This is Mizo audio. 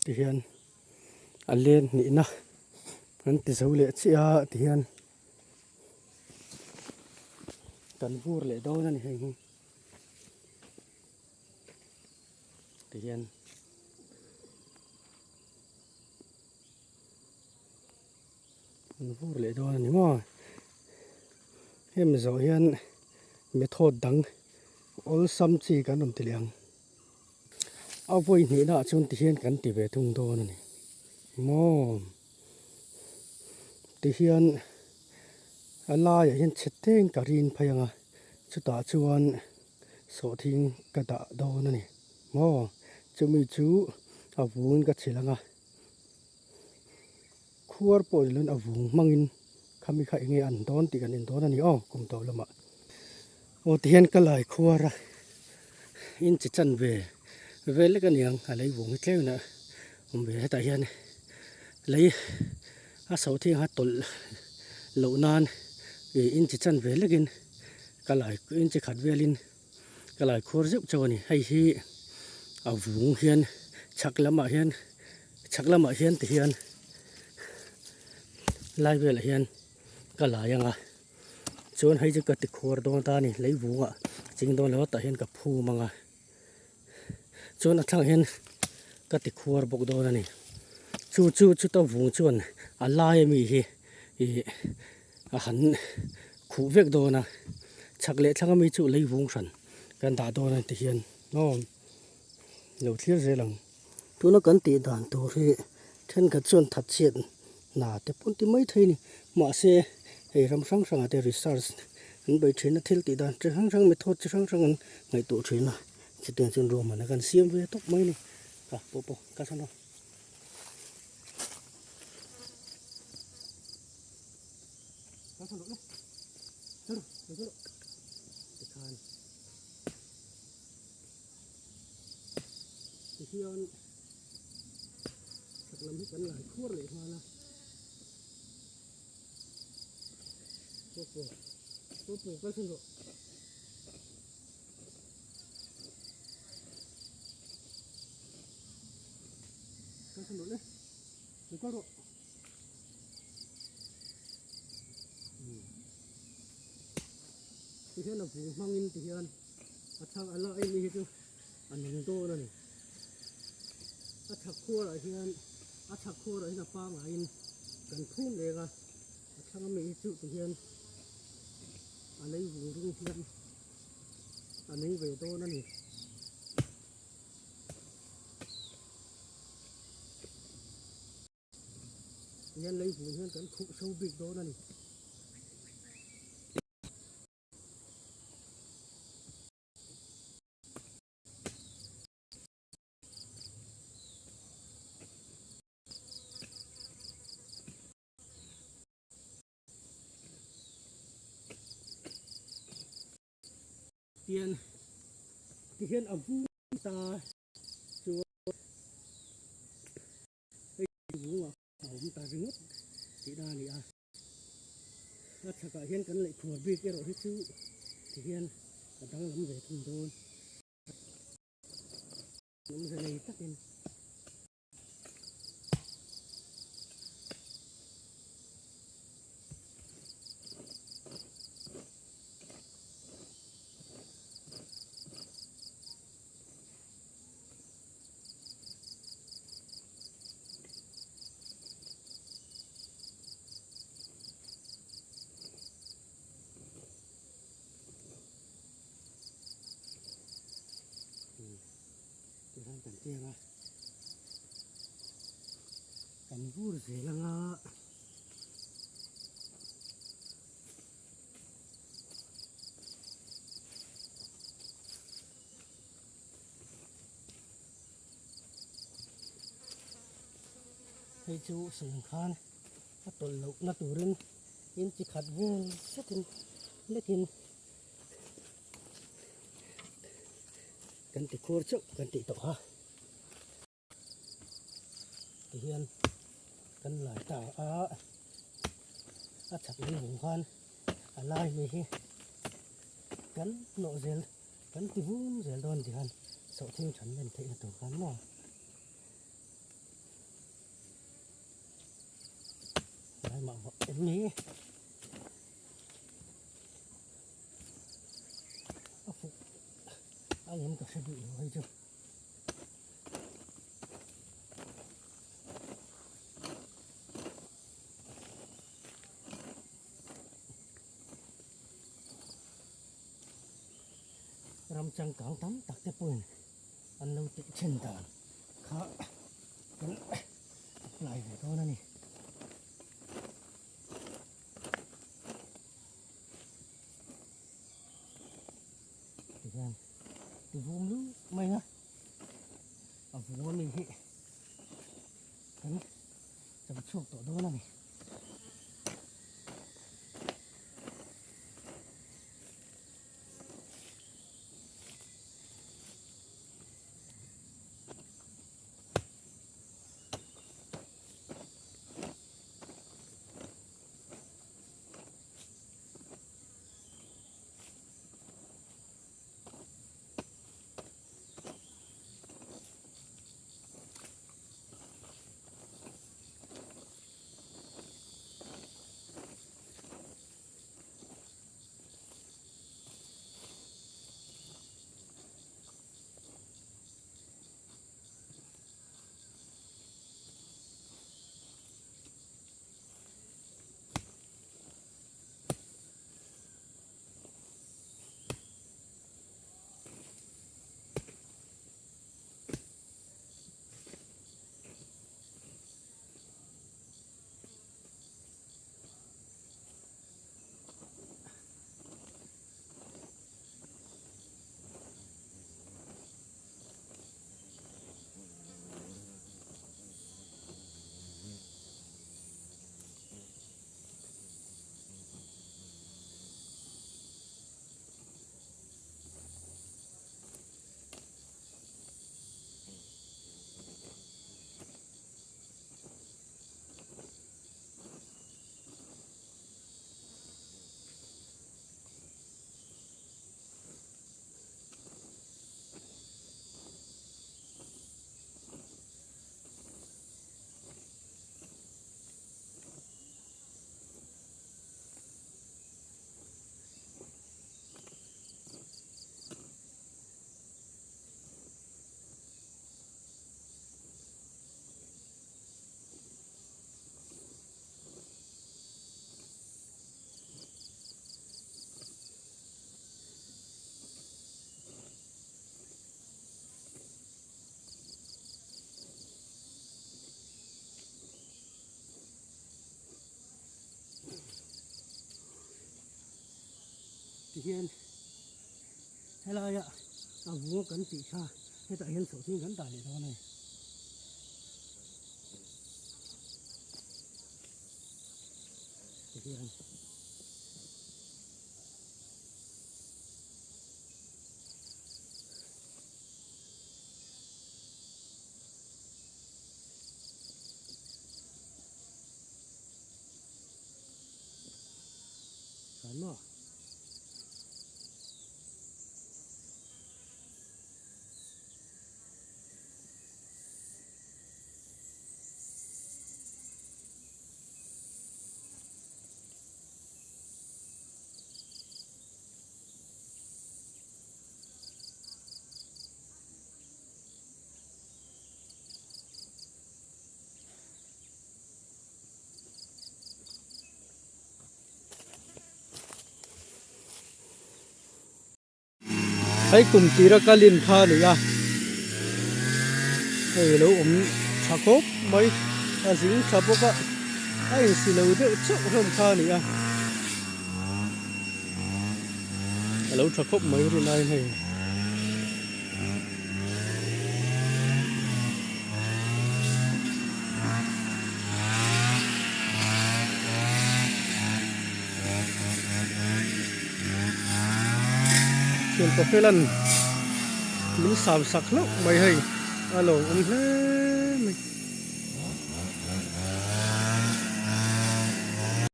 Tihian a len hnihna kan ti zo leh chiah a tihian kan vur leh dawn a ni hei hi tihian. An vur leh dawn a ni maw? Hemi zawh hian method dang awlsam chi kan rawn ti leh ang. A vawi hnihna ah chuan tihian kan ti ve thung dawn a ni maw? Tihian a laiah hian chhe teng ka rin phei ang a, chutah chuan sawhthing ka dah dawn a ni maw? Chumi chu a vungin ka chhilh ang a. Khuar pawh ni loin a vung hmangin khami kha enge an dawn tih kan en dawn a ni aw kum tawh lamah. Aw tihian ka lai khuar a inchi chan ve vel lek a niang a lei vung hi tlem in a awm ve hetah hian lei a sawh thing a tawlh loh nan ih inchi chan ve lekin ka lai inchi khat velin Ka lai khuar zeuh chauh a ni. Hei hi a vung hian chhak lamah hian chhak lamah hian ti hian lai velah hian ka lai ang a chuan hei chu ka ti khuar dawn ta a ni lei vungah ching dawn lo tah hian ka phum ang a chuan a thlangah hian ka ti khuar bawk dawn a ni. Chu chu chuta vung chuan a lai ami hi ih a han khuh vek dawn a, chhak leh thlang ami chu lei vung hran kan dah dawn a ti hian aw lo thlir zel ang. Tuna kan tih dan tur hi thenkhat chuan that chhiat hna te pawn ti mai thei a ni. Mahse hei ram hrang hrangah te research an bei thin a, thil tih dan chi hrang hrang method chi hrang hrang an ngaihtuah thin a, chutiang chuan ruahmanna kan siam ve tawp mai a ni. Ka pawh pawh ka chhan a. Tihian chhak lam hi kan lai khuar leh nghal a pawpaw pawpaw kal chhan rawh kal chhan rawh le lo kal rawh. Ti hian a vung hmangin ti hian a chhang a la em hi chu a nung dawn a ni. A chhak khuarah hian a chhak khuarah hian a pangaiin kan phum leng a, a thlang ami hi chu ti hian a lei vung ring hian a nung ve dawn a ni. Hian lei vung hian kan khuh so bik dawn a ni. Tian tihian a vung ta chuan hei vungah a awm ta ringawt tihna a ni a. A chhakah hian kan leh khuar bik erawh hi chu tihian a danglam ve thung dawn. Awmze nei takin. Tihian kan tiang a, kan vur zel anga. Hei chu sawi ang khan a tawlh loh na turin in chi khat vel zetin lekin kan ti khur chauh kan tih tawh a tihian kan lai ta a a chhak lei vung khan a lai mi hi kan hnawh zel kan ti vum zel dawn ti khan sawhthing than len theihna tur khan maw. Tlai mah mah em ni? A fuh a ngem ka hre duh lo hei chu. Ram changkang tam tak te pawhin an lo tih then dan kha kan apply ve dawn a ni. Tihian ti vum lu mai a, a vung ami hi kan cham chhuak tawh dawn a ni. Tihian helaia a vung kan tih kha hetah hian sawhthing kan dah leh dawn a ni. Tihian. Khan maw? Hei kum tira ka lin kha a ni a, hei lo awm tha khawp mai a zing tha bawk a, a insi lo deuh chauh hlawm kha a ni a, a lo tha khawp mai rin aiin hei. Thian pawhfelan min sam sak hlauh mai hei a lo awm hle mai.